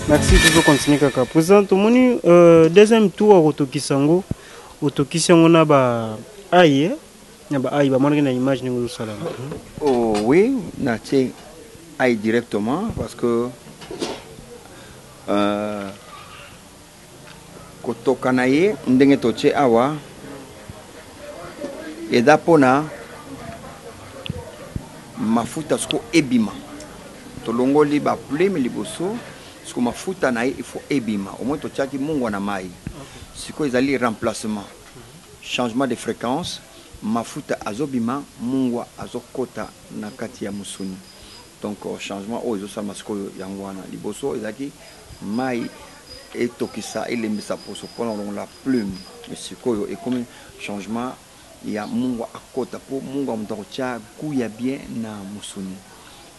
Merci, tozo continuer kaka. Président, tomoni deuxième tour akotokisa yango, otokisi yango na ba ail, na ba ail bamonaki na image ndenge ozosala. Oh oui, natie ail directement parce que kotoka na ye ndenge totie awa eza mpona mafuta siko ebima. Tolongoli ba plume liboso, siko mafuta na ye il faut ebima. Au moins totiaki mungwa na mai, sikoyo ezali remplacement, changement de fréquence. Mafuta azobima, mungwa azokota na kati ya mosuni. Donc changement oyo ezosalama sikoyo yango wana. Liboso ezalaki mai etokisa, elembisa poso mpona kolongola plume, mais sikoyo ekomi changement ya mungwa akota, mpo mungwa moto akotia goût ya bien na mosuni.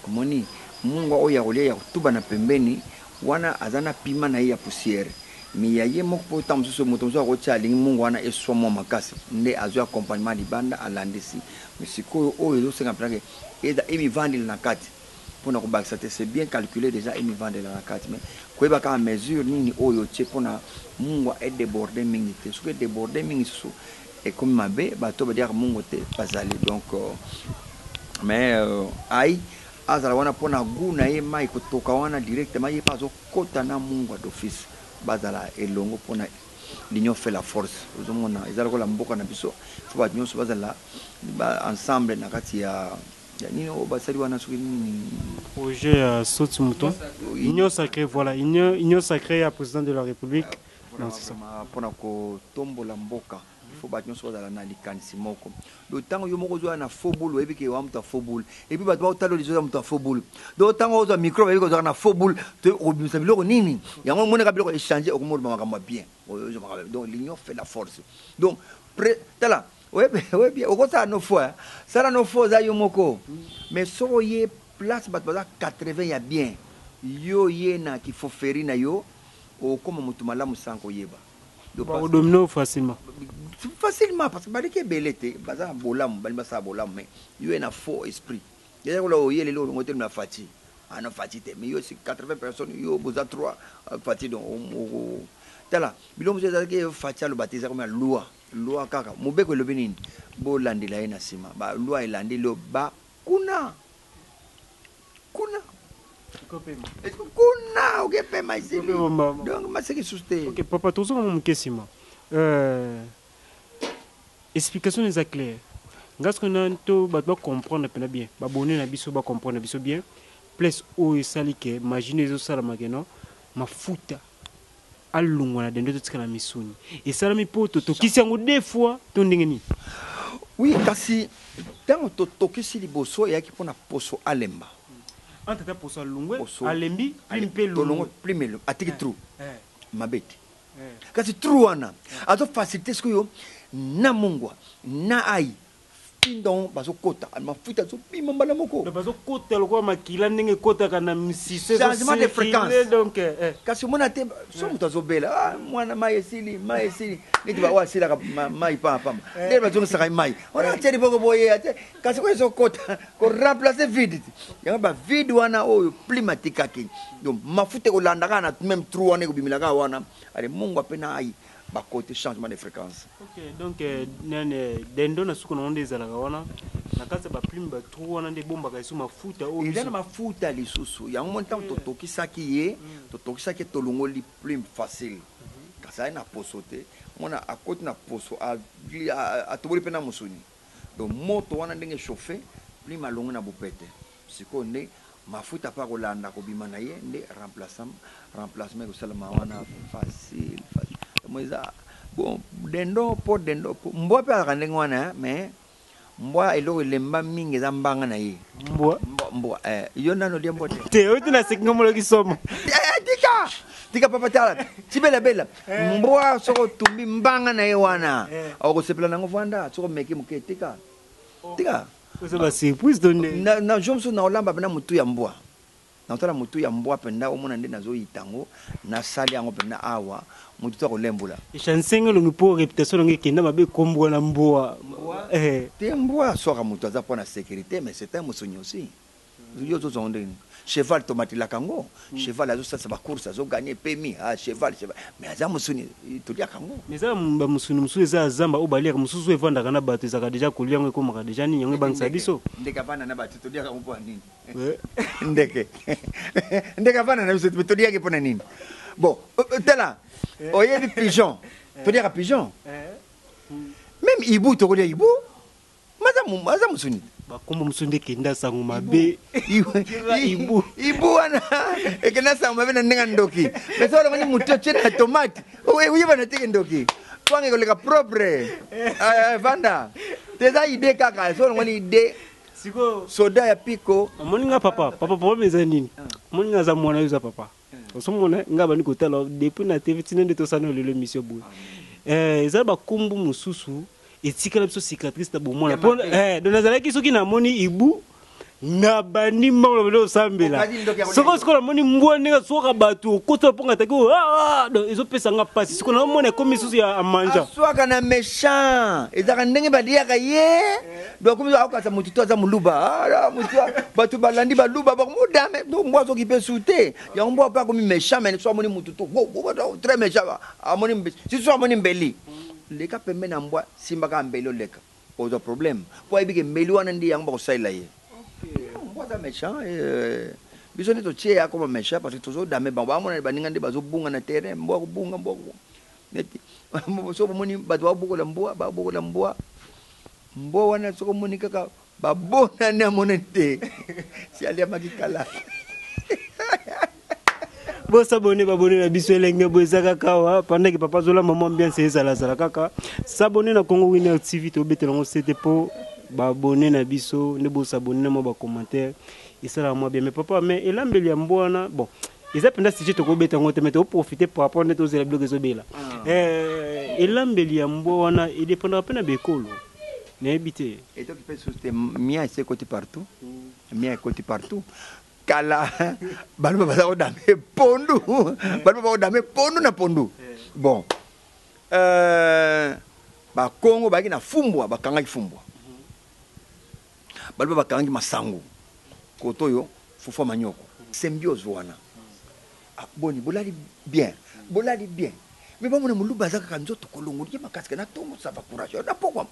Omoni mungwa oyo ya kolia ya kotuba na pembeni wana aza na pima na ye ya poussière, mais ya ye moko, mpo ntango mosusu moto mosusu akotia, alingi mungwa wana eswa mwa makasi, nde azwi accompagnement libanda, alandisi. Mais sikoyo oyo ezosenga mpenza ke eza emivandela na kati mpona kobakisa te. C'est bien calculé déjà, emivandela na kati, mais koyeba kaka mesure nini oyo otie mpona mungwa edéborde mingi te. Soki edéborde mingi susu, ekomi mabe. Bato baliaka mungwa te bazali. Donc mais ai azala wana mpona goût na ye, mai kotoka wana directement, ye mpe azokota na mungwa d'office, bazala elongo mpona l'union fait la force. Ozomona eza lokola mboka na biso, fo bato nyonso bazala ensemble na kati ya nini oyo basali wana, soki nini. Projet ya saut mouton, union sacrée, voilà, union sacrée ya président de la République. Non, c'est ça. Mpona kotombola mboka, il faut bato nyonso bazala na likanisi moko. Donc ntango yo moko ozwa na faux boule, oyebi ke wa moto ya faux boule, et puis bato baotala liso ya moto ya faux boule. Donc ntango ozwa micro, bayebi kozwaka na faux boule, okobimisa biloko nini yango, omonaka biloko échange, okomoloba makambo ya bien. Donc l'union fait la force. Donc tala, oyebi okosala no faux, sala no faux, oza yo moko, mais soki oye place bato baza 80 ya bien, yo ye na kifoferi na yo, okóma moto malamu sans koyeba. Bakodomine facilement. Facilement, parce que baleki ebele te, baza na bolamu, balingi basala bolamu, mais yo ye na faux esprit. Eza kola oye lelo olongo te na Fati, ana Fati te, mais yo si 80 personnes, yo boza 3 Fati. Donc tala biloko mosusu ezalaki Fati aloba te, eza komi ya loi, loi kaka mobeko elobi nini, bolandela ye na nsima. Baloi elandi lo ba kuna kuna kuna, okepema esili, donc maseki susu te. Ok papa, tozonga mo moke nsima. Explication eza claire. Nga soki na to bato bacomprendre mpena bien, babone na biso bacomprendre biso bien, place oyo esali ke machine ezosalama ke non, mafuta alongwa na dendo, totika na misuni, esalami mpo totokisi yango deux fois to ndenge nini? Oui, kasi ntango totokisi liboso, eyaki mpona poso alemba. Entre ta poso alongwe, alembi, plume mpe. Tolongo plume, atiki trou mabe te, kasi trou wana azofacilité sikoyo na mungwa na ai tindon bazokota, mafuta azobima mbala moko. Bazokota lokola makila ndenge ekotaka na misise. Changement de fréquence. Donc kasi omona te, so moto azobela, mwana, mai esili, mai esili, neti baoyo asilaka mai pamba pamba, ndenge bazongisaka mai wana, atie liboko boye, atie, kasi oyo ezokota koremplace vide te. Yango bavide wana oyo plume atikaki, donc mafuta ekolanda kaka na même trou wana, ekobimela kaka wana. Ale mungwa mpe na ai bakote, changement de fréquence. Ok, donc nani dendo na suka nango nde ezalaka wana na kati ya baplume, batrou wana nde ebombaka esu mafuta oyo. Eza na mafuta lisusu. Yango moni ntango totokisaki ye, totokisaki ye, tolongoli plume facile, kasi aye na poso te. Mona akoti na poso, atoboli mpe na mosuni. Donc moto wana ndenge chauffe, plume alongwe na bopete. Sikoyo nde mafuta mpe akolanda kobima na ye, nde remplacement ekosalama wana facile facile. Mo eza bon dendo, mpo dendo, mbwa mpe azalaka ndenge wana, mais mbwa eloko elemba mingi eza mbanga na ye. Mbwa? Mbwa, yo nano olia mbwa te? Te, oyo te, naseki nga moloki somo. Tika, tika papa, tala tibelabela mbwa, soki otumbi mbanga na ye wana, akosepela nango. Vanda, soki omeki moke, tika, tika. Oza basurprise to nde? Na jour mosusu naolamba mpena motu ya mbwa, naotala motu ya mbwa mpenza, omona nde nazoyita yango, nasali yango mpenza awa, motu to akolembola. Echansenga elongi mpo réputation nango ekenda mabe, ekombwa na mbwa. Te, mbwa aswaka moto, aza mpo na sécurité, mais c'est un mosuni aussi. Yo ozozwa yango ndenge nini? Cheval tomatelaka yango. Cheval azosalisa ba course, azoganye pemi. Ah, cheval, cheval, mais aza mosuni, toliaka yango. Mais eza ba mosuni mosusu eza ya zamba oyo baliaka, mosusu oyo evandaka na bato ezalaka deja kolia yango ekomaka deja nini, yango ebangisaka biso. Ndeke avanda na bato, toliaka yango mpo ya nini? Ndeke, ndeke avanda na biso, toliaki mpo na nini? Bon, tala, oyebi pigeon, toliaka pigeon. Même hibou, tokolia hibou. Aza mosuni. Bakombo mosusu nde ekenda sango mabe. Ibu, ibu wana ekenda sango mabe na ndenge ya ndoki. Mais soki olongoli motu, otie na tomate, oyebana teke ndoki. Kwanga ekoleka propre. Vanda te, eza idée kaka. Soki olongoli idée sikoyo soda ya piko. Omoni nga papa, papa, problème eza nini? Omoni nga aza mwana, yo eza papa. Osomona nga bandi kotala depuis na TV tina nde tosala lelo émission boye. Eza bakombo mosusu etikala biso cicatrice na bomwana. Po donc nazalaki, soki namoni ibu na bandi mbango na bandi osambela. Soko sikoyo namoni mbwa ndenge aswaka bato, okota mponga ataki, donc ezopesa nga mpasi. Sikoyo naomona ekomi lisusu ya manja. Aswaka na méchant, ezalaka ndenge baliaka ye. Donc akomi akokasa motu to aza moluba, motu bato balandi baluba bakomodame. Donc mbwa azoki mpe su te yango. Mbwa mpe akomi méchant, mais so amoni motu to très méchant, amoni si so amoni mbeli, leka pembeni na mbwa, simbaka mbeli, oleka, ozwa problème, po ayebi ke mbeli wana nde yango bakosalela ye. Mbwa aza méchant. Biso nde totie ye akoma méchant parce que tozodame bango, bamona baninga nde bazobunga na terrain. Mbwa kobunga, mbwa neti so bomoni bato babokola mbwa, babokola mbwa, mbwa wana soki omoni kaka babonani, amonani te, si aliamaki kala. Bosabone, babone na biso elenge boye eza kaka awa pendant que papa azolamba mwa ambiance ezalazala kaka. Sabone na Congo Winner TV, tobetela yango sete mpo babone na biso nde bosabone na mwa bacommentaire, esalaka mwa bien. Mais papa, mais elambeli ya mbwa wana, bon, eza mpenza sujet tokobeta yango te, mais toprofite par rapport nde tozela biloko ezobela. Elambeli ya mbwa wana edépendaka mpe na bekolo, nayebi te. Etoki mpe susu te, mia esi ekoti partout, mia ekoti partout. Kala baluba baza kodame pondu, baluba bakodame pondu na pondu. Bon, bakongo bayaki na fumbwa, bakangaki fumbwa. Baluba bakangaki masango, koto oyo fufu ya manyoko. Symbiose wana. Ah, boni bolali bien, bolali bien, mais bamona moluba aza kaka nzoto kolongoli ye makasi na ntongo, ça va, courage na pokwa,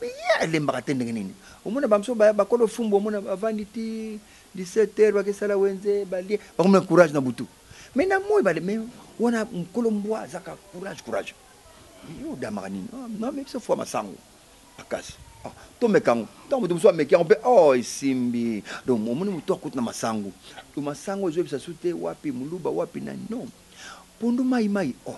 mais ye alembaka te. Ndenge nini omona bamosusu bakolo fumbu, omona bavandi ti 17 heures, bakesala wenze, balie, bakomona courage na butu, mais na moi bale. Mais wana mokolo mbwa azaka courage, courage. Yo odamaka nini? Non, mais biso fwa masango makasi. Ah, tomeka yango. Ntango moto mosusu ameki yango mpe, oh, esimbi. Donc omoni moto akuti na masango to masango ezoyebisa su te wapi moluba, wapi nani. Non, pondu mai mai, oh,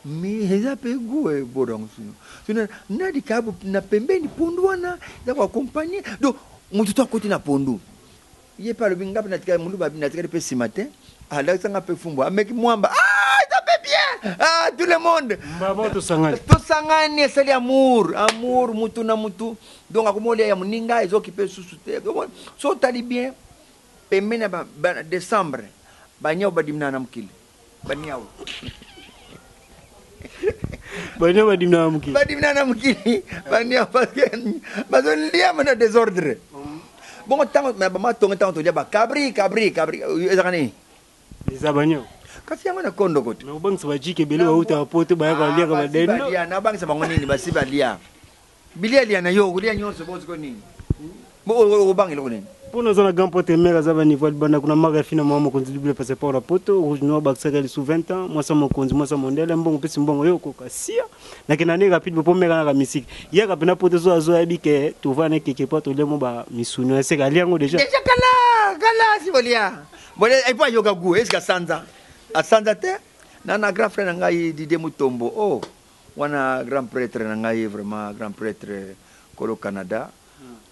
mais eza mpe goût eboda yango sino sino na likayabu na pembeni, pondu wana eza koaccompagne. Donc moto to akoti na pondu, ye mpe alobi: nga mpe natikali moluba, natikali mpe nsima te. Alakisanga mpe fumbu, ameki mwamba, ah, eza mpe bien. Ah, tout le monde. Mbaba tosangani. Tosangani, esali amour, amour mutu na mutu. Donc akomi olia ya moninga, ezoki mpe susu te. So otali bien pembeni ya décembre, baniau badimina na mokili, baniau. Baniau badimina na mokili. Badimina na mokili baniau, parce que bazoliama na désordre. Bongo ntango bamatongo, ntango tolia bakabri, kabri, kabri, ezaka nini? Eza baniau. Kasi yango na kondoko te. Mais obangisa bajike ebele bautaka po te, bayaka baliaka badendo. Nabangisa bango nini? Basi balia bilia lia na yo, okolia nyonso bosiko nini? Okobanga eloko nini? Mpona oza na grand pote mare aza baniveau ya libanda kuna, mare afina mama mokonzi, double passeport na poto, rouge noir, bakisaka lisu 20 ans, mwasa mokonzi, mwasa mondele, mbongo mpesi mbongo yo okoka sia. Nakenda nde rapide mpo meka naka misiki yaka mpena poto so azo ayebi ke tovanda keke po tolia mo bamisuni aseka alia yango déjà. Déjà kala kala si bolia bolia epo ayoka goût. Est-ce que asanza, asanza te na grand frère na ngai Didier Mutombo? Oh, wana grand prêtre na ngai, vraiment grand prêtre kolo Canada,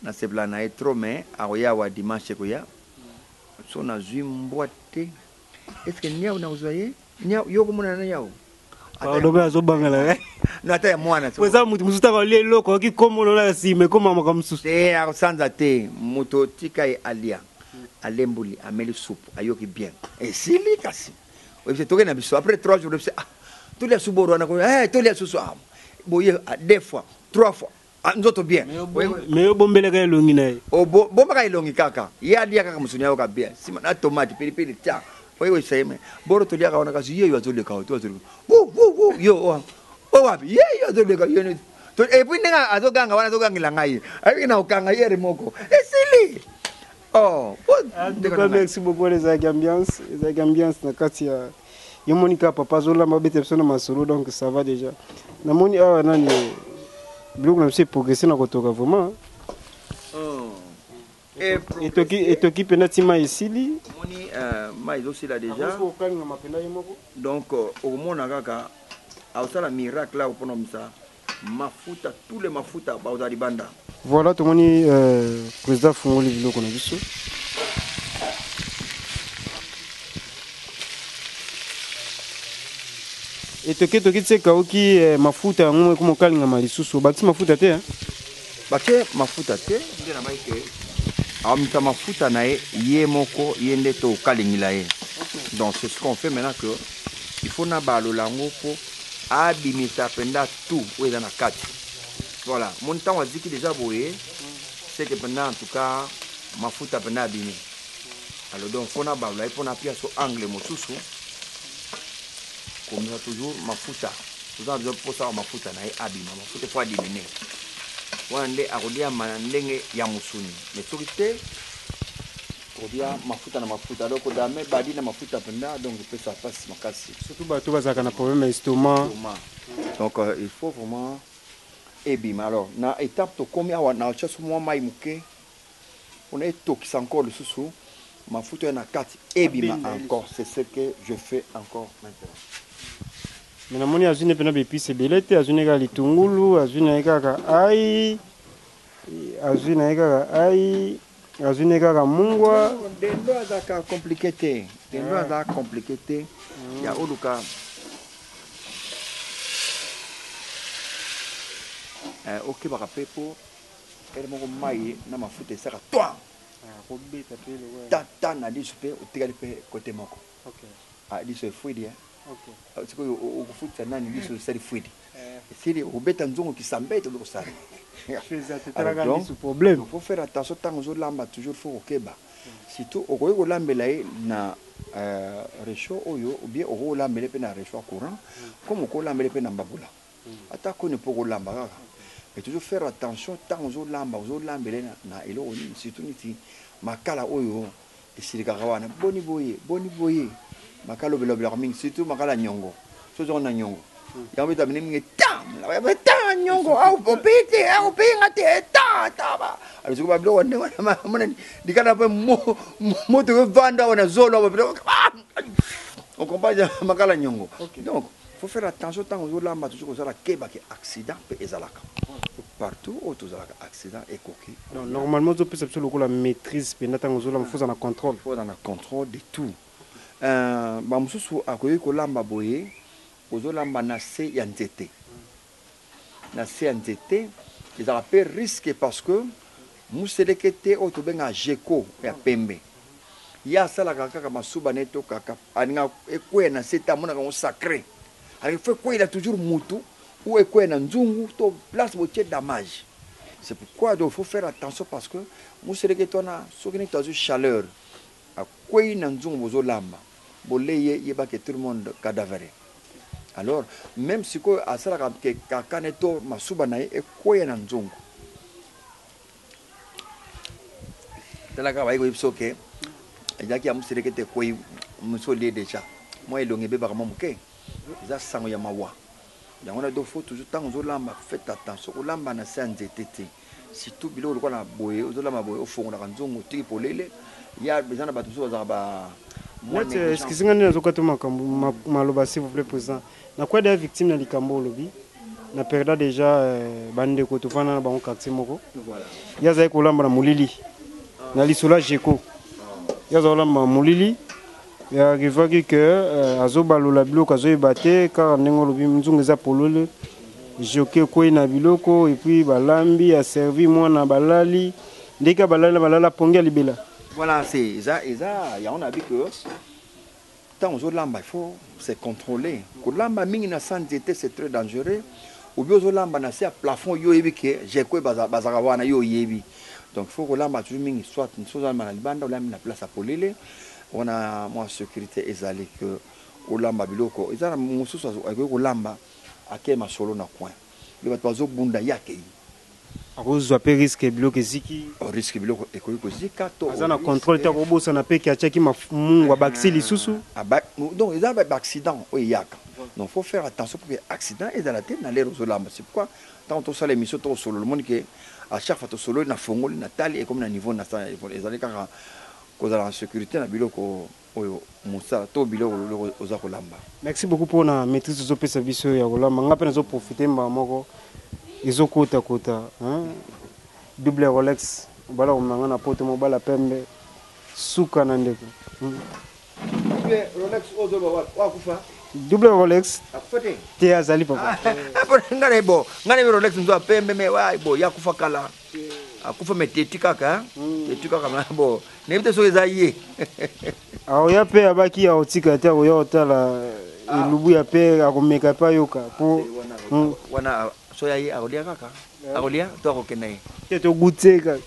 nasepela na ye trop. Mais akoya awa dimanche ekoya, so nazwi mbwa te. Est ce que niau nakozwa ye? Niau yo komona na niau? Pardon, azobangela. No, ata ya mwana. Po eza motu mosusu taka olia eloko oki komona na nsima ekoma makambo mosusu. Te, akosanza te. Moto tika ye alia, alembuli, ameli supu, ayoki bien, esili. Kasi oyebisa toke na biso après 3 jours, oyebisa: ah, tolia su boro wana, eh, tolia susu. Ah, boye, ah, deux fois, trois fois. Ah, nzoto bien. Mais yo bombelaka elongi na ye. Bombaka elongi kaka. Ye alia kaka mosuni ayoka bien. Sima na tomate, pilipili tia. Oye oyesayeme. Boro toliaka wana kasi ye yo azoleka to azoleka. Wu wu wu yo o. O wapi? Ye yo azoleka ye. Et puis ndenge azoganga wana azogangela ngai. Ayebi na okanga yere moko. Esili. Oh, en tout cas merci beaucoup ezalaki ambiance, ezalaki ambiance na kati ya yo moni kaka papa azolamba abeta biso na masolo donc ça va déjà. Namoni awa nani biloko na biso eprogresse na kotoka vraiment. Etoki etoki mpenza ti mai esili. Omoni mai ezosila déjà. Okalingama mpenza ye moko. Donc okomona kaka akosala miracle awa mpona komisa mafuta, tous les mafuta bakozala libanda. Voilà tomoni président afungoli biloko na biso. Etoki etoki ti ekauki mafuta yango ekoma okalingama lisusu. Obakisi mafuta te hein? Batie mafuta te nde na bai ke awamisa mafuta na ye ye moko ye nde tokalingila ye. Donc c'est ce qu'on fait maintenant que il faut na balola yango po abimisa mpenza tout oyo eza na kati. Voilà, mon ntango aziki déjà boye, c'est que mpenza en tout cas mafuta mpenza abimi. Alors donc faut na balola ye mpona apia so angle mosusu komisa toujours mafuta. Toza na besoin mposa ya mafuta na ye abima, mafuta faut adimine. Wana nde akoliama na ndenge ya mosuni. Mais soki te kolia mafuta na mafuta, donc kodame badi na mafuta mpenza, donc epesa mpasi makasi. Surtout bato bazalaka na problème ya estomac. Donc il faut vraiment ebima. Alors na étape tokomi awa na tia so mwa mai moke mpona etokisa encore lisusu mafuta oyo na kati ebima encore. C'est ce que je fais encore maintenant. Mais namoni azwi ne mpena baepice ebele te, azwi ne kaka litungulu, azwi na ye kaka ai, azwi na ye kaka ai, azwi ne kaka mungwa. Dendo azalaka compliqué te, dendo azalaka compliqué te ya oluka okebaka mpe po ele moko mai na mafuta esaka toi tata na liso mpe otikali mpe kote moko. Liso efwidi sikoyo okofutisa nani liso esali fwidi esili okobeta nzongo kisambe tobi kosala. Problème. Faut faire attention ntango ozolamba, toujours faut kokeba. Surtout okoki kolambela ye na réchaud oyo ou bien okoki kolambela ye mpe na réchaud ya courant, comme okoki kolambela ye mpe na mbabula ata koni mpo kolamba kaka. Mais toujours faire attention ntango ozolamba, ozolambela ye na eloko nini, surtout neti makala oyo esilikaka wana boni boye boni boye makala obelabelaka mingi, surtout makala ya nyongo. So ozongo na nyongo yango beta bine mingi ta ta nyongo au opei te au opei nga te ta ta ba. Alors sikoyo babiloko ndenge wana monani likala mpe moto evanda awa na zolo awa biloko on comprend makala nyongo. Donc faut faire attention ntango ozolamba, toujours kozala keba ke accident mpe ezalaka partout oyo tozalaka, accident ekoki. Donc normalement ozopesa biso lokola maîtrise mpenza ntango ozolamba, faut na contrôle. Faut na contrôle de tout. Bamosusu akoki kolamba boye, ozolamba na se ya nzete. Na se ya nzete ezalaka mpe risque parce que moseleke te oyo tobengaka gecko ya pembe, ye asalaka kaka masuba na ye to kaka alingaka ekweya na se te, amonaka yango sacré. Alors il faut ekweyela toujours mutu ou ekweya na nzungu to place botie damage. C'est pourquoi donc il faut faire attention parce que moseleke te wana soki neti azwi chaleur akwei na nzungu bozolamba bolei ye, yebake tout le monde cadavre. Alors même sikoyo asalaka ke kaka ne to masuba na ye ekweya na nzungu, tala kaka bayi koyebi biso ke ezalaki ya moseleke te ekwei mosu olie déjà mwa elongi ebebaka mwa moke, eza sango ya mawa yango wana. Donc faut toujours ntango ozolamba, faites attention kolamba na se ya nzete te, surtout biloko lokola na boye ozolamba boye ofongolaka nzongo otiki polele ya eza na bato mosusu bazalaka ba Neti excuse nga nde nazokata makambo maloba, s'il vous plaît président. Nakwea deya victime na likambo olobi na perda déjà bandeko tovanda na bango quartier moko. Ye azali kolamba na molili na lisolo ya gecko, ye azali kolamba na molili, arrivaki ke azobalola biloko azoyeba te kaka ndenge olobi nzungu eza polele, gecko ekwei na biloko et puis balambi aservi mwana balali ndenge balali na balala pongi ya libela. Voilà, c'est eza eza yango na bi que ntango ozolamba il faut se contrôler. Kolamba mingi na sa nzete, c'est très dangereux. Obi ozolamba na se ya plafond, yo oyebi ke jeko bazalaka wana, yo oyebi. Donc faut kolamba toujours mingi, soit soki ozolamba na libanda, olambi na place ya polele wana, mwa sécurité ezali ke olamba biloko. Eza na mosusu akoki kolamba, akei masolo na coin, mpe bato bazobunda, ye akei. Akozwa mpe risque biloko eziki. Risque biloko ekoki kozika to aza na contrôle te, akobosana mpe ke atiaki mungu, abakisi lisusu. Donc eza baaccident oyo eyaka. Donc faut faire attention pour que accident ezala te na lere ozolamba. C'est pourquoi ntango tosala émission, tokosolola, omoni ke à chaque fois tosololi, na fongoli, na tali, ekomi na niveau na ezali kaka kozala en sécurité na biloko oyo mosala to biloko oza kolamba. Merci beaucoup mpona maîtrise ozopesa biso ya kolamba. Nga mpe nazoprofite mbala moko, ezokotakota double Rolex, obala komanga na poto, mobala pembe, suka na ndeko. Double Rolex oyo akufa. Double Rolex. Akufa te? Te, azali, papa. Nga na bo nga na Rolex nzo pembe, me wa bo ya kufa kala, akufa, me teti kaka, teti kaka. Bo nayebi te soki eza ye. Aoya mpe abaki akotika te, akoya kotala elubu ya mpe akomeka mpe ayoka po wana so ya ye akolia kaka, akolia to akokenda ye. Te, togute kaka.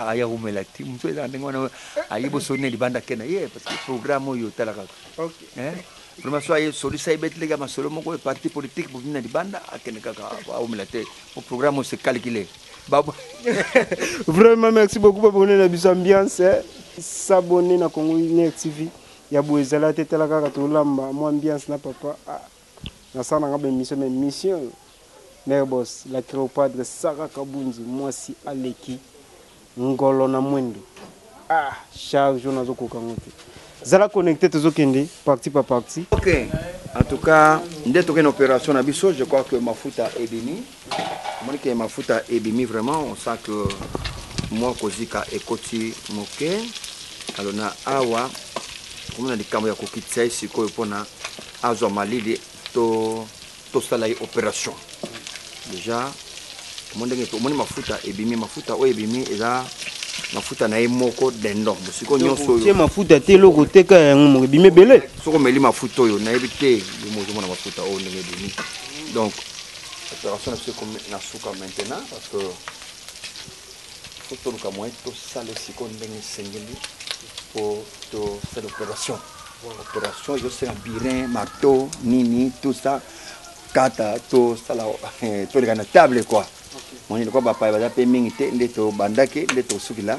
Aya komela te, mosu ezaka ndenge wana, aye bosoni na libanda, akenda ye, parce que programme oyo otala kaka vraiment, so aye solisa, ebeteleka masolo moko parti politique, bobimi na libanda, akende kaka, aomela te po programme oyo c'est calculé. Vraiment merci beaucoup, babone na biso ambiance, s'abonner na Congo Net TV ya boye ezala te. Tala kaka, tolamba mwa ambiance na papa. Nasala nanga baémission, mais mission mare boss la Cléopâtre Sara Kabunzi, mwasi aleki ngolo na mwendo. Ah, charge oyo nazokoka yango te. Zala connecté, tozokende partie par partie. Ok, en tout cas nde tokende opération na biso. Je crois que mafuta ebimi, omoni ke mafuta ebimi vraiment, on sent que mwa kozika ekoti moke. Alors na awa komona likambo ya kokitisa ye sikoyo mpona azwa malili, to tosala ye opération. Déjà omoni ndenge omoni mafuta ebimi. Mafuta oyo ebimi eza mafuta na ye moko dindon. Sikoyo nyonso oyo mafuta te, eloko teka yango moko ebimi ebele. Soki omeli mafuta oyo, nayebi te, yo ozomona mafuta oyo ndenge ebimi. Donc opération na biso ekomi na suka maintenant, parce que faut toluka moyen tosala sikoyo ndenge esengeli po tosala opération. Opération ezosenga burin, marteau, nini, tout ça, kata, tosala, toleka na table quoi. Moni lokwa bapaya baza mpe mingi te, nde tobandaki nde tosukila,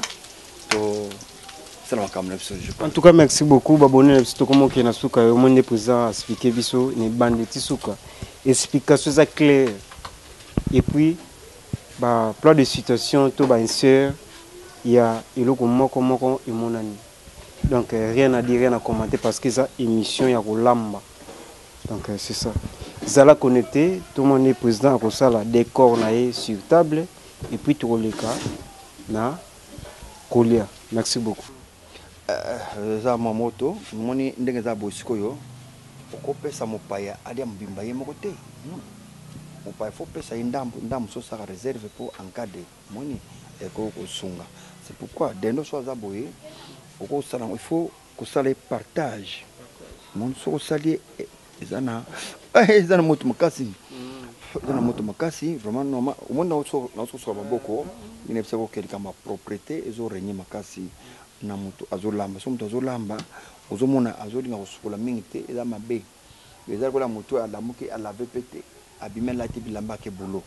tosala makambo na biso. En tout cas merci beaucoup, babone na biso. Tokomoke na suka. Yo mo nde président expliqué biso na ebande ti suka, explication eza claire, et puis baplan de situation to bainsert ya eloko moko moko emonani. Donc rien à dire, rien à commenter, parce que eza émission ya kolamba. Donc c'est ça, zala connecté. Tomoni président akosala décor na ye sur table et puis tokoleka na kolia. Merci beaucoup. Eza mwa moto, omoni ndenge eza boye. Sikoyo okopesa mopaya alia mobimba ye moko te, non. Mopaya faut opesa ye ndambo ndambo, so osaka réserve mpo en cas de moni ekoki kosunga. C'est pourquoi dindon so aza boye, okosala, il faut kosala ye partage. Moni soki osali ye, eza na moto makasi, eza na moto makasi vraiment. Normal, omoni naososoka maboko ndenge bisa kokende. Likambo ya propreté ezorégner makasi na moto azolamba. So moto azolamba, ozomona azolinga kosukola mingi te, eza mabe. Eza lokola moto oyo alamuki, alave mpe te, abimi, alati bilamba, ake boulot.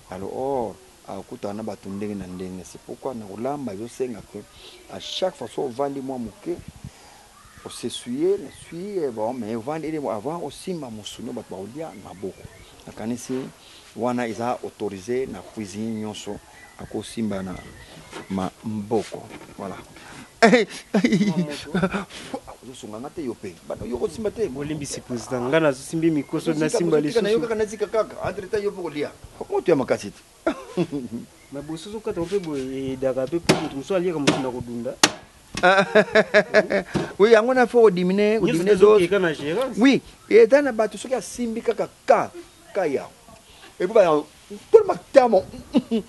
Alors or akutana na bato ndenge na ndenge. C'est pourquoi na kolamba ezosenga ke à chaque fois so ovandi mwa moke, osessuye na essuie bon, mais ovandi avant osimba mosuni oyo bato bakolia, maboko, nakanisi wana eza autorisé na cuisine nyonso, akosimba na maboko. Voilà, ozosunganga te, yo mpe bana yo kosimba te. Bolimbisi président, ngai nazosimbi mikoso, nasimba. Lisusu kaka nazika kaka entre temps, yo mpo kolia moto ya makasi te. Mais boso ozokata mpe boye, edaka mpe mpo moto mosusu aliaka motu na kodunda. Oui, yango na faut kodiminuer, kodiminuer dose. Na gérance. Oui, eza na bato soki asimbi kaka ka kaya et puis baya tolema matamo.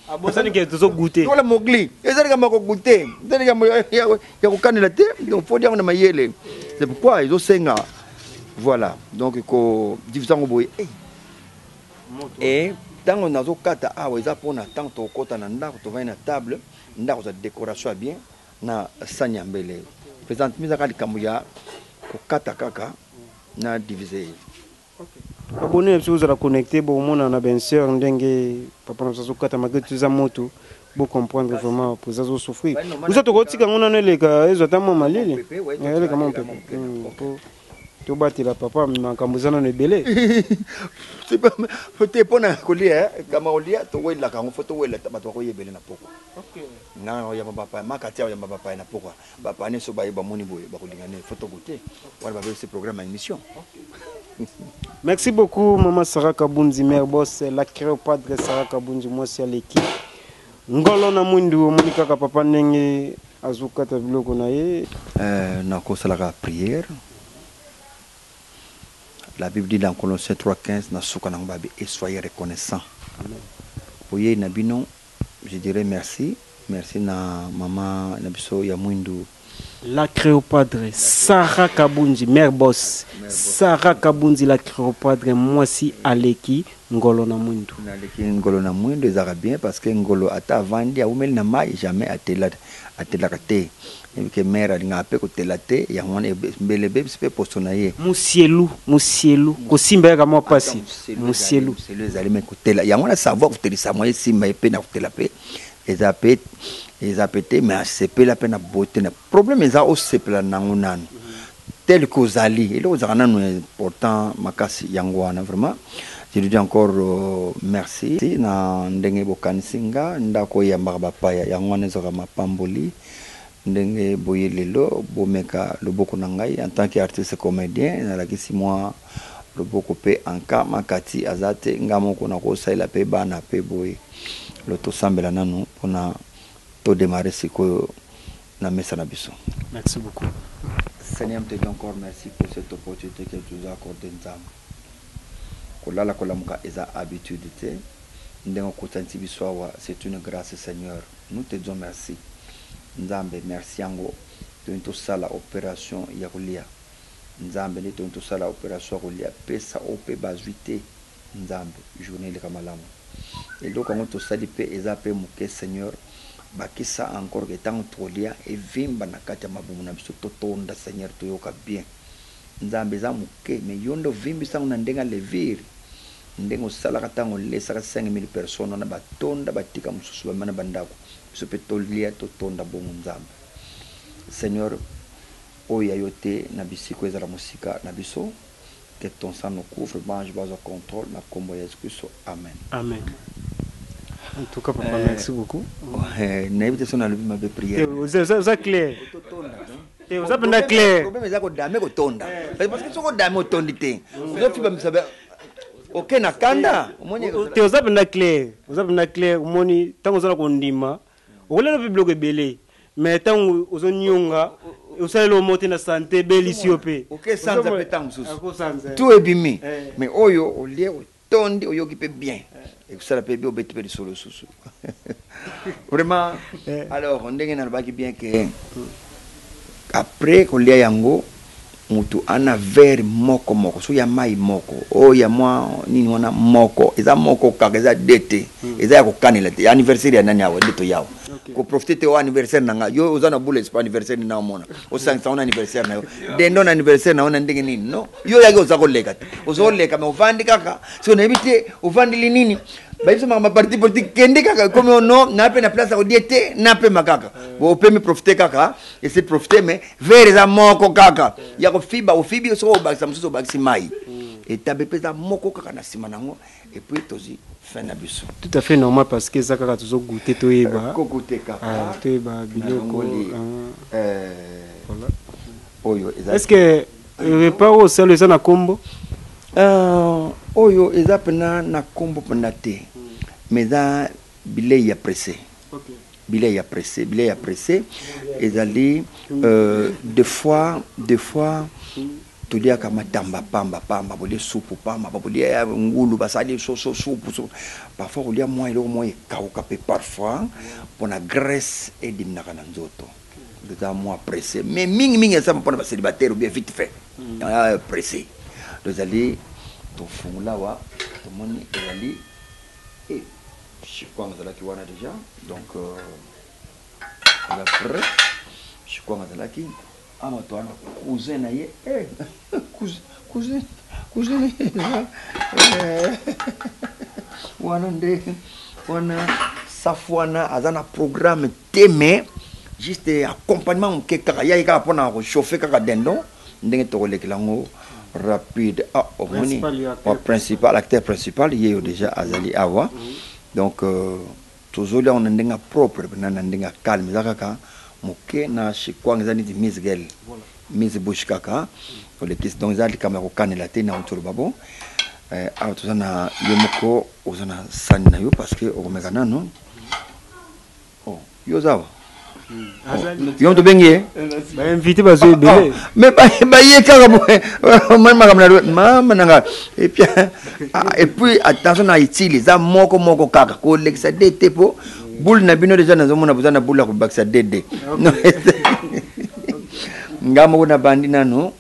Abosani ke tozogoûter. Tola mogli, eza likambo ya kogoûter, eza likambo ya kokanela te. Donc faut diango na mayele. C'est pourquoi ezosenga, voilà, donc kodivisa yango boye. Et Ntango nazokata awa, eza mpona ntango tokokɔta na ndako, tovandi na table, ndako eza décoration ya bien na sani ya mbele. Présentement ezaka likambo ya kokata kaka na divise ye. Abonné na biso, ozala connecté, bomona na bien sûr ndenge papa na biso azokata malgré tout eza moto, bocomprendre vraiment po eza azosouffrir. Biso tokotika yango nano eleka, ezwa ata mwa malili, eleka mwa mopepe po tobatela papa. Makambo eza nano ebele. Te, mpona kolia, kama kolia, towelaka yango, fo towela bato bakoyebele na pokwa. Nga oyamba bapaya, makati oyamba bapaya na pokwa, bapaya nyonso baye bamoni boye, bakolinga nde fo togote wana, babebisi programme ya émission. Merci beaucoup, Mama Sarah Kabunzi, mère boss, la Cléopâtre Sarah Kabunzi, mwasi aleki ngolo na mwindu. Omoni kaka papa ndenge azokata biloko na ye. Nakosalaka prière. La Bible dit dans Colossiens 3:15, na suka nango babi: "Et soyez reconnaissants." Boyei na bino, je dirais merci, merci na mama na biso ya mwindu. La Cléopâtre Sarah Kabunzi, mère boss Sarah Kabunzi, la Cléopâtre, mwasi aleki ngolo na mwindu. Naleki ngolo na mwindu, ezalaka bien parce que ngolo ata avandi, awumeli na mai, jamais atela, atelaka te. Yebi ke mare alingaka mpe kotela te, yango wana mbele ebebisi mpe poso na ye. Musielu, musielu kosimba yaka mwa pasi, musielu. Musielu ezali me kotela, yango wana savoir kotelisa mwa esimba ye mpe na kotela mpe eza mpe, eza pe te, mais asepela mpe na beauté na problème eza osepela nango nanu tel que ozali, eloko ezalaka nanu important makasi. Yango wana vraiment je lui dis encore merci na ndenge bokanisi nga. Ndako eyambaka bapaya, yango wana ezalaka mapamboli. Ndenge boye lelo bomeka loboko na ngai en tant que artiste comédien, nalakisi mwa loboko mpe anka makati aza te, nga moko nakosalela mpe bana mpe boye. Lo tosambela nanu mpona todémarrer sikoyo na mesa na biso. Merci beaucoup. Seigneur, te dis encore merci pour cette opportunité que tu nous as accordée. Nzambe, kolala kolamuka eza habitude te. Ndenge okutanisi biso awa, c'est une grâce. Seigneur, nous te disons merci. Nzambe, merci. Yango toyini tosala opération ya kolia. Nzambe, nde toyini tosala opération ya kolia, pesa oyo mpe bazwi te. Nzambe, journée eleka malamu. Eloko yango tosali mpe eza mpe moke. Seigneur, bakisa encore ke ntango tokolia evimba na kati ya mabumu na biso, totonda. Seigneur, toyoka bien. Nzambe, eza moke, mais yo nde ovimbisa yango na ndenge ya levure, ndenge osalaka ntango olesaka 5000 personnes wana, batonda, batika mosusu, bamema na bandako. Biso mpe tolia, totonda bongo. Nzambe, Seigneur, oyo ya yo te na bisiko ezala mosika na biso. Que ton sang nous couvre, bange bazwa contrôle na nkombo ya Yesu Kristo, amen. Amen. En tout cas, papa, merci beaucoup. Nayebi te so nalobi mabe prière. Oza clair te, oza mpenza clair. Problème eza kodame kotonda, parce que soki odame otondi te, ozofiba misabe, oke na kanda, omoni. Te, oza mpenza clair, oza mpenza clair. Omoni, ntango oza na kondima, okolela mpe biloko ebele, mais ntango ozonionga, osalela omo te na sante, ebelisi yo mpe. Oke sanza mpe ntango mosusu tout ebimi, mais oyo olie, otondi, oyoki mpe bien, ekosala mpe bi obeti mpe lisolo susu vraiment. Alors, ndenge nalobaki bien ke après kolia yango, mutu ana verre moko moko, soki ya mai moko, oyo ya mwa nini wana moko, eza moko kaka, eza de te, eza ya kokanela te. Anniversaire ya nani awa nde toyawa koprofiter te. O anniversaire na nga, yo oza na bula espo anniversaire nini, naomona osangisa ngo na anniversaire na yo, dendo na anniversaire na yo na ndenge nini? Non, yo oyaki, oza koleka te, oza koleka, mais ovandi kaka soki nayebi te ovandeli nini. Bayebisa makambo ya parti politique, kende kaka komi ono na mpe na place ya kodie te, napema kaka. Opemi, profite kaka, ese profite, mais verre eza moko kaka ya kofiba, ofibi. Soki obakisa mosusu, obakisi mai, etabe mpe eza moko kaka na nsima nango, et puis tozwi fin na biso. Tout à fait normal, parce que eza kaka tozogoûter, toyeba. Kogoûter kaka. Toyeba biloko. Oyo eza, est ce que repas oyo osala eza na nkombo? Oyo eza mpena na nkombo mpena te, mais eza bilei ya pressé, bilei ya pressé, bilei ya pressé ezali des fois toliaka matamba pamba pamba, bolie supu pamba, bolie ngulu basali soso supu. Parfois kolia mwa eloko moko ekauka mpe parfois mpona graisse ediminaka na nzoto. Eza mwa pressé, mais mingimingi eza mpona bacélibataire ou bien vite fait, pressé. Tozali tofungola awa, tomoni ezali E Chikwang azalaki wana déjà, donc aza prêt. Chikwang azalaki awa, to wana cousin na ye, eh, cousin, cousin, cousin eh, wana nde wana safu wana aza na programme te, mais juste accompagnement moke kaka, yaki kaka mpona kochauffe kaka dindon ndenge tokolekela yango rapide. Ah, omoni wa principal, acteur principal ye yo déjà azali awa. Donc tozolia yango na ndenge propre mpena, na ndenge ya calme. Eza kaka moke na chikwang, eza neti mise gueule, mise bouche kaka olekisi. Donc eza likambo ya kokanela te na toloba. Bon, awa toza na yo moko, oza na sani na yo parce que okomeka nano. Oh, yo oza awa, yo tobengi ye. Bainvité bazo ebele. Mais baye kaka boye, omoni makambo na mama na nga. Et puis attention na utile, eza moko moko kaka, kolekisa de te, mpo boule na bino deja nazomona boza na boule ya kobakisa dede. Nga moko nabandi nano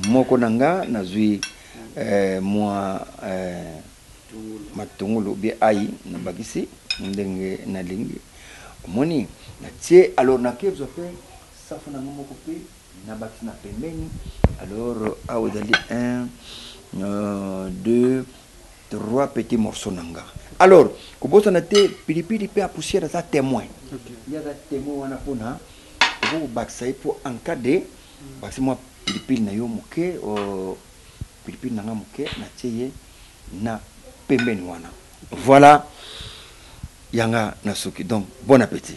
moko na nga, nazwi mwa matungulu bien ai, nabakisi ndenge nalingi. Omoni, natie. Alors nakezwa mpe safu na nga moko mpe nabakisi na pembeni. Alors awa ezali 1, 2, 3 petits morceaux na nga. Alors kobosana te pilipili mpe ya poussière, aza témoin, ye aza témoin wana mpona okokobakisa ye, mpo en cas de bakisi mwa pilipili na yo moke. Pilipili na nga moke natie ye na pembeni wana. Voilà yanga na suki. Donc bon appétit.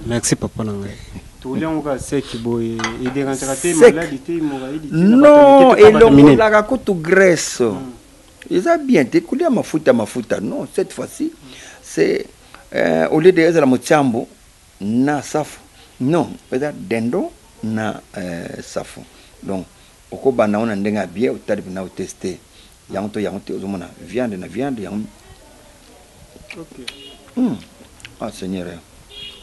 Merci papa na ngai. Tolia yango kaka sec boye, edérangeaka te maladi te, hémorroïde te? Non, elongolaka kutu graisse. Eza bien te kolia mafuta mafuta, non. Cette fois-ci c'est au lieu de ezala motiambo na safu, non, eza dindon na safu. Donc okobanda ngo na ndenge ya bien, otali mpena, oteste yango to yango te, ozomona viande na viande yango. Ah Seigneur.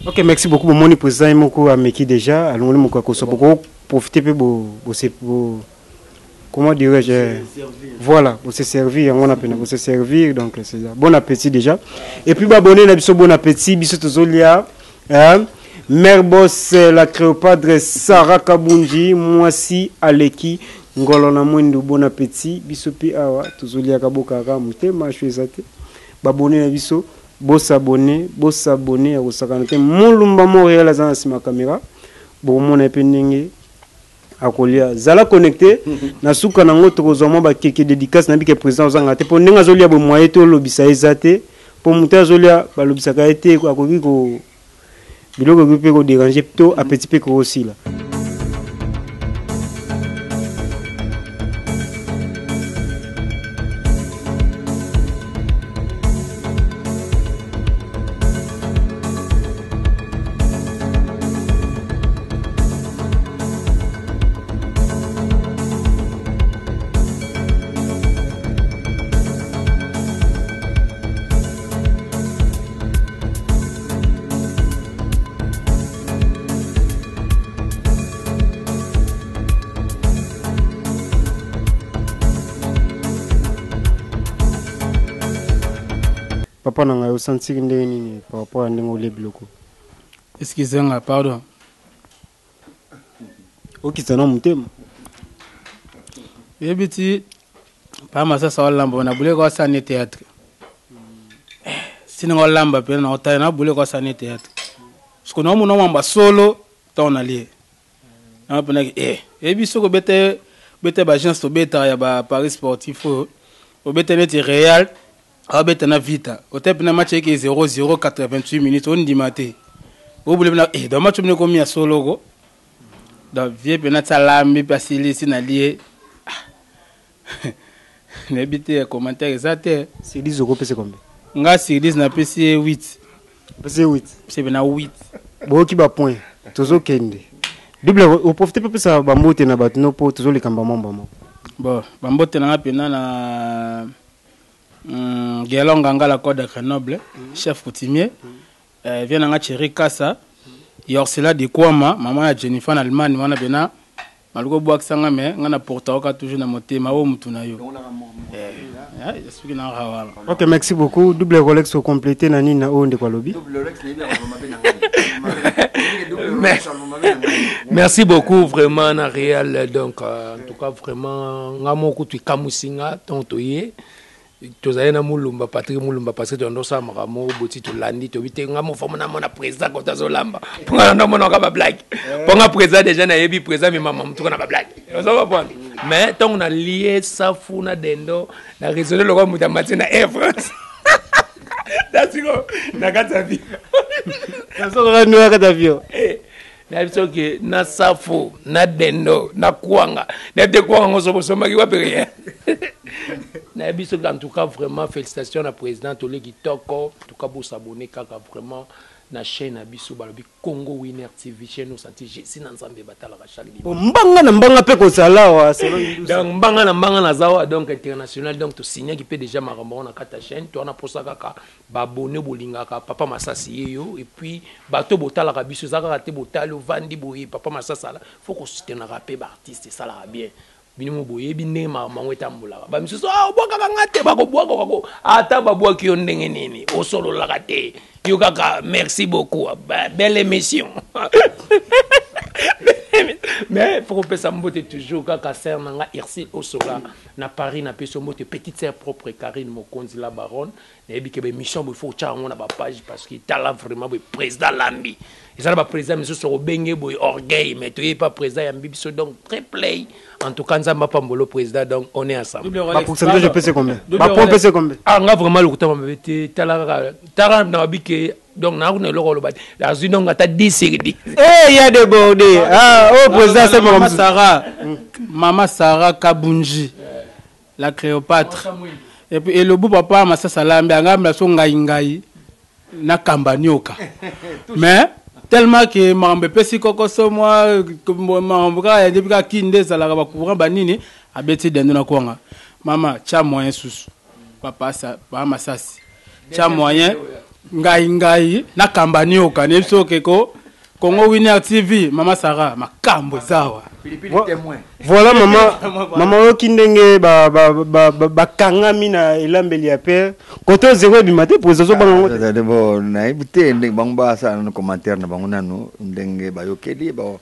Ok, merci beaucoup. Bomoni président ye moko ameki déjà, alongoli moko akoso. Boko profiter mpe bo comment dirais-je, voilà, bose servir yango na pena, bose servir. Donc c'est ça, bon appétit déjà. Et puis babone na biso, bon appétit. Biso tozolia, hein? Mère boss, la Cléopâtre Sarah Kabunji, mwasi aleki ngolo na mwindu, bon appétit. Biso mpe awa tozoliaka, bokaka motema asho eza te. Babone na biso, bosabone, bosabone ya kosakana te. Molumba Montréal aza na nsima caméra, bokomona ye mpe ndenge akolia. Zala connecté na suka nango, tokozwa mwa bakeke dédicace. Nayebi ke président ozanga te, mpo ndenge azolia boye, moye te olobisa ye eza te, mpo moto azolia balobisaka ye te. Akoki ko biloko ekoki mpe kodéranger to appétit mpe kokosila. Papa na ngai, osantiki ndenge nini par rapport ya ndenge olie biloko? Excuse nga, pardon. Okita na motema. Oyebi ti pa masasa olamba na buleko asala ne théâtre, sininga olamba mpena na otala na buleko asala ne théâtre, parce que naomona mwamba solo ntango nalie nanga mpenaki. Eyebi soki obete obete baagence, tobetaka ya baparis sportif oyo, obete neti Real aobeta na Vita, ote mpena match eke 0 0 88 minutes, ondima te, obule mpena donc match obine komi ya soloko. Donc vie mpena ti alambi mpe asilisi nalie, nayebi te, commentaire eza te. Sur 10 okopesa combien? Nga sur 10 napesi ye 8. Opesi ye 8? Pesi mpena 8. Boyoki bapoint, tozokende double. Oprofite mpe opesa bambote na bato no, mpo tozoleka mbama mbama. Bon, bambote nanga mpena na Gelon Ngangala, Code de Grenoble, chef coutumier, vie nanga Thierry Kassa, Yorsela de Kwama, mama ya Jennifer na Allemagne wana pena. Malgré obwakisa nga mais nga na porta oka toujours na motema oyo mutu na yo. Eh, soki na rawa. Ok, merci beaucoup. Double Rolex au complété na nini na oyo ndeko alobi. Double Rolex nayebi akoloba mabe na ngai. Double Rolex aloba mabe na ngai. Merci beaucoup vraiment na Real donc en tout cas vraiment nga moko kutu ekamwisi nga ntango toye tozali na Mulumba Patrick Mulumba parce que toyanda osala makambo moko boti tolandi toyebi te nga mofa mona mona président kota azolamba mpo nga nanda omonaka bablague mpo nga président déjà nayebi président mimama motuka na bablague oza comprendre mais ntango nalie safu na dendo na raisonne lokola moto amati na Air France nasiko na kati ya vie na kati ya vie nayebi soki na safu na dendo na kwanga nayebi te kwanga ngo soki bosombaki wapi rien nayebi soki en tout cas vraiment félicitation na président toli kitoko en tout cas bosabone kaka vraiment na chaîne na biso balobi Congo Winner TV chaîne osanti Jésus na Nzambe batalaka chaque dimanche mbanga na mbanga mpe kozala awa selon donc mbanga na mbanga naza awa donc international donc tosignaki mpe déjà makambo yango na kati ya chaîne to wana mposa kaka ba abonne bolingaka papa masasi ye yo et puis bato botalaka biso eza kaka te botali ovandi boye papa masasi ala faut kosoutenaka mpe ba artiste esalaka bien bino mo boyebi ndenge makambo yango etambolaka ba misusu ah obwakaka nga te bakobwaka kako ata babwaki yo ndenge nini osololaka te yo kaka merci beaucoup belle émission mais faut kopesa mbote toujours kaka sœur na nga Ursule Osola na Paris na peso mbote petite sœur propre Karine Mokonzi la baronne nayebi ke baémission boye faut otya yango na bapage parce que tala vraiment boye président lambi eza na baprésident misusu okobenge boye orgueil mais toyebi pa président yambi biso donc très play en tout cas nzambe apambolo président donc on est ensemble. Ba pourcentage opesi combien? Ba point opesi combien? Ah nga vraiment lokuta mabe te tala kaka tala na babi ke donc na kuna eloko oloba te azwi donc ata 10 sur 10. Eh ya débordé ah oh président c'est mama Sarah mama Sarah Kabunji la Cléopâtre et puis elobu papa masasa alambi angambela so ngai ngai na kamba nioka mais tellement que makambo epesi kokoso mwa makambo kaka ya depuis kaka kini nde ezalaka bacourant banini abeti dendo na kwanga mama tya moyen susu papa papa masasi tya moyen ngai ngai na kamba nioka nayebi so okeko Congo Winner TV mama Sarah makambo ezawa voilà mama mama oyoki ndenge bakangami na elambeli ya pere kote zero ebima te po ozobanga yango te bon nayebi te ndenge bango basala nanu commentaire na bango nanu ndenge bayokeli bon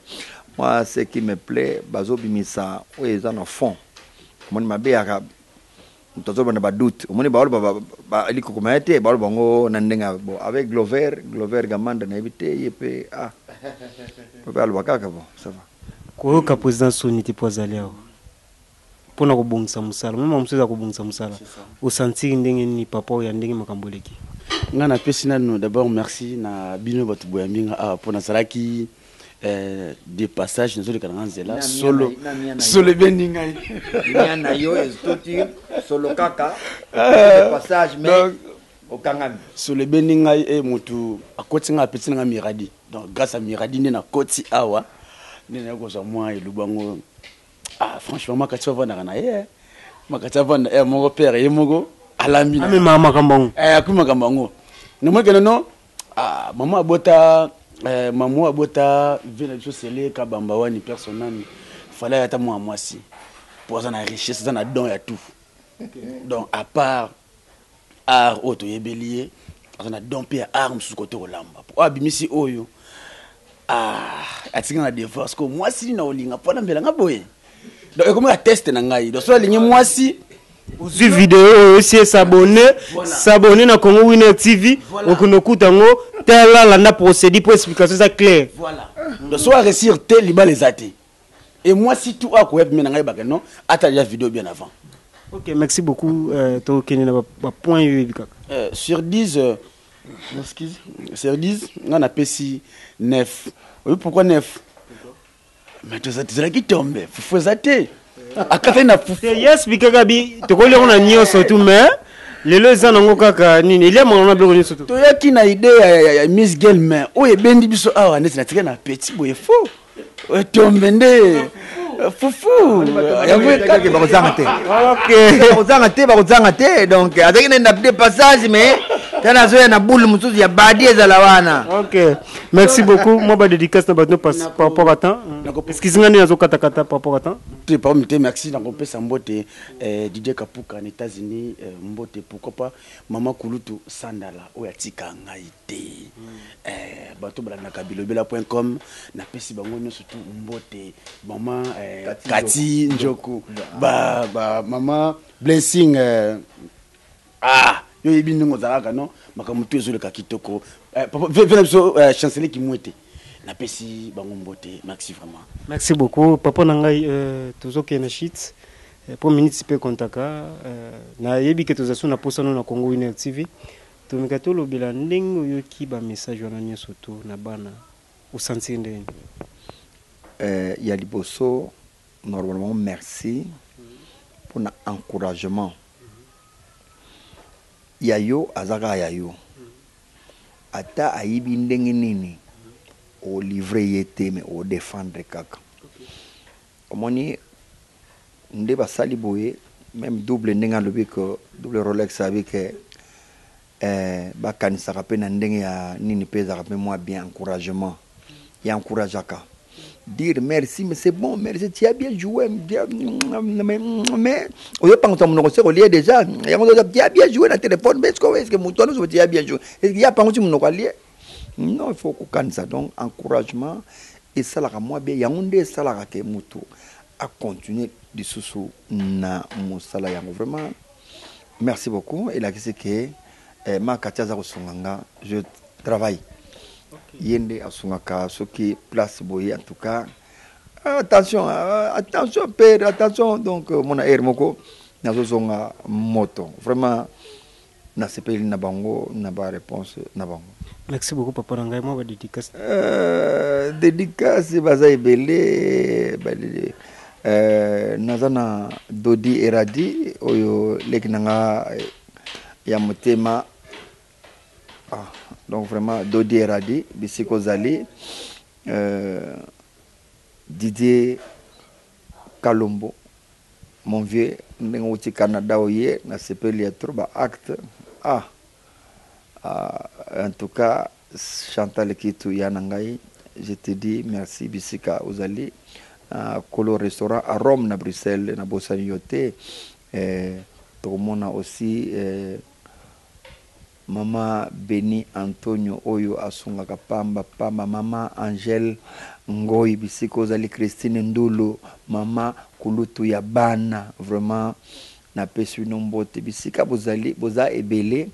moi ce qui me plaît bazobimisa oyo eza na fond omoni mabe yaka moto azoloba na badoute omoni baoloba likokoma ye te baoloba yango na ndenge bon avec Glover Glover Gamanda nayebi te ye mpe ah mpe aloba kaka bon ça va koyoka président soni te mpo azali awa mpona kobongisa mosala mama mosusu eza kobongisa mosala osantiri ndenge nini papa oyo ya ndenge makambo eleki nga napesi nano d'abord merci na bino bato boyambi nga awa mpo nazalaki de passage nazoleka na nga nzela solo solo ebendi ngai mia na yo ezototi solo kaka de passage mais okangami solo ebendi ngai e motu akoti ngai apesi na ngai miradi donc grâce à miradi nde nakoti awa nde naye kozwa mwa elubu yango ah franchement makati avandaka na ye makati avanda ye moko père ye moko alambi amemaka makambo yango akomi makambo yango namoni kende no ah mama abota mama abota vie na biso sele kabamba wani personne fallait ata mwa mwasi po aza na richesse aza na don ya tout donc à part art oyo toyebeli ye aza na don mpe ya art mosusu kote kolamba po oyo abimisi oyo ah atika na devoir parce que mwasi nini na olinga mpo alambela nga boye donc ekomi ka test na ngai donc soki alingi mwasi ozwi video oyo esi esabone sabone na Congo Winner TV okende okuta yango tala landa procédure mpo explication eza claire voilà donc soki aréussir te libala eza te et mwasi tout akoya pembe na ngai bake non ata déjà vidéo bien avant. Ok merci beaucoup tokende na bapoint oyo oyebi kaka sur 10 excuse sur 10 nga napesi 9 oyebi pourquoi 9 mais tozalaki tombe fufu eza te akataki na fufu yes bikaka bi tokoli yango na nyonso tu mais lelo eza nango kaka nini eliamaka na biloko nyonso tu toyaki na idée ya miss girl mais oyo ebendi biso awa neti natikali na petit boye fo tombe nde fufu bakozanga te bakozanga te bakozanga te donc azalaki na de passage mais Tala azoya na boule mosusu ya badi ezala wana. Ok, merci beaucoup. Moi, ba dédicace na bato par rapport à temps. Excuse nga nde nazokatakata par rapport à temps. Te pardon te, merci. Nakopesa mbote Didier Kapuka na États-Unis, mbote, pourquoi pas mama Kulutu Sandala oyo atika ngai te. Bato balandaka bilobela.com, napesi bango nyonso tu mbote. Mama Kati Njoku, ba, ba mama Blessing, ah yo yebi ndenge ozalaka no makambo tu ezoleka kitoko. Papa ve na biso, chancelier Kimwete, napesi bango mbote, merci vraiment. Merci beaucoup papa na ngai. Tozokende na shit po minutes mpe kontaka. Nayebi ke toza so na posano na Congo Winner TV. Tomeka tolobela ndenge oyoki bamessage wana nyonso to na bana, osentir ndenge? Ya liboso, normalement merci mpona encouragement ya yo. Aza kaka ya yo, ata ayibi ndenge nini, olivre ye te, mais odéfendre kaka. Omoni nde basali boye, même double ndenge alobi ke double Rolex abi ke bakanisaka mpe na ndenge ya nini mpe ezalaka mpe mwa bien. Encouragement ya encourageaka, dire merci, mais c'est bon, merci, tu as bien joué, mais ozopangusa monoko se kolia déjà yango. Tu as bien joué na téléphone, mais est-ce que moto wana, tu as bien joué, est-ce que ya pangusi monoko alie? Non, il faut kokanisa. Donc encouragement esalaka mwa bien, yango nde esalaka ke moto acontinue lisusu na mosala yango. Vraiment merci beaucoup. Elakisi ke makati aza kosunga nga, je travaille, ye nde asungaka soki place boye. En tout cas, attention, attention père, attention. Donc mona aire moko nazozonga moto. Vraiment nasepeli na bango na baréponse na bango. Merci beaucoup papa na ngai. Mwa badédicace. Dédicace baza ebele. Naza na Dodi Eradi oyo leki na nga ya motema. Ah, donc vraiment Dodi Eradi, bisika ozali, Didier Kalombo, mon vieux, ndenge outi Canada oye, nasepeli ya trop baacte. Ah, en tout cas Chantal Kitu ya na ngai, je te dis merci bisika ozali. Kolo restaurant à Rome na Bruxelles, nabosani yo te. Tokomona aussi mama Beni Antonio oyo asungaka pamba pamba, mama Angèle Ngoi bisika ozali, Christine Ndulu, mama kulutu ya bana. Vraiment napesi bino mbote bisika bozali, boza ebele,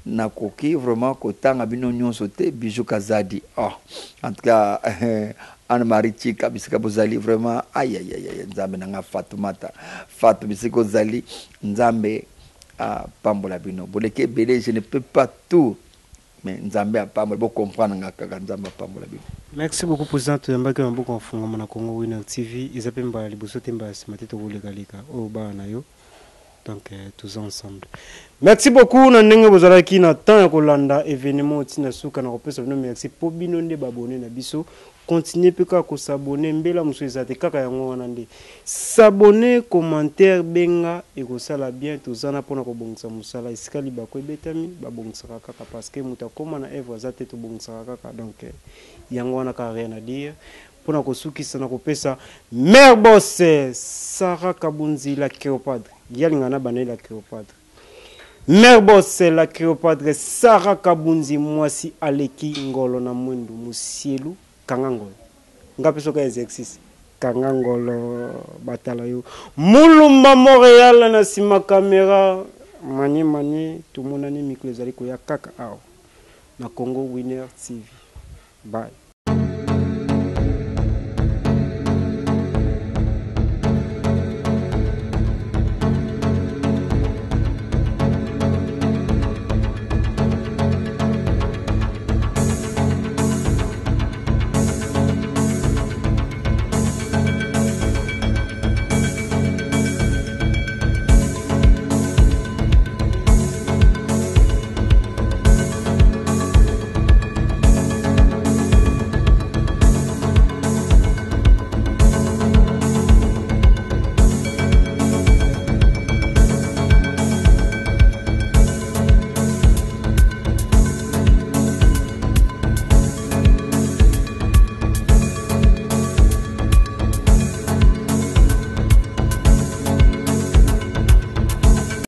nakoki vraiment kotanga bino nyonso te. Bijou Kazadi, oh, en tout cas Anne-Marie Chika bisika bozali, vraiment ayayaya, Nzambe na nga. Fatoumata Fatou bisika ozali, Nzambe apambola bino. Boleki ebele, je ne peux pas tout, mais Nzambe apambola, bocomprendre nga kaka, Nzambe apambola bino. Merci beaucoup président. Toyambaki maboko afungama na Congo Winner TV. Eza mpe mbala liboso te, mbala nsima te, tokolekaleka oyo bana na yo. Donc toza ensemble. Merci beaucoup na ndenge bozalaki na temps ya kolanda événement ntina suka. Na kopesa bino merci mpo bino nde babone na biso. Continue mpe kaka kos'abonner, mbela mosusu eza te, kaka yango wana nde s'abonner, commentaire, benga, ekosala bien. Toza na mpona kobongisa mosala. Esika libako ebetami, babongisaka kaka, parce que moto akóma na œuvre aza te, tobongisaka kaka. Donc yango wana kaka, rien à dire. Mpona kosukisa na kopesa mare boss Sara Kabunzi, la Cléopâtre, yalinga na bana ye, la Cléopâtre, mare boss, la Cléopâtre Sara Kabunzi, mwasi aleki ngolo na mwindu mosielu. Kanga ngolo, nga mpe soki exercice, kanga ngolo, batala yo. Mulumba Montréal na nsima caméra, manie manie. Tomonani mikolo ezali koya kaka awa na Congo Winner TV. Bye.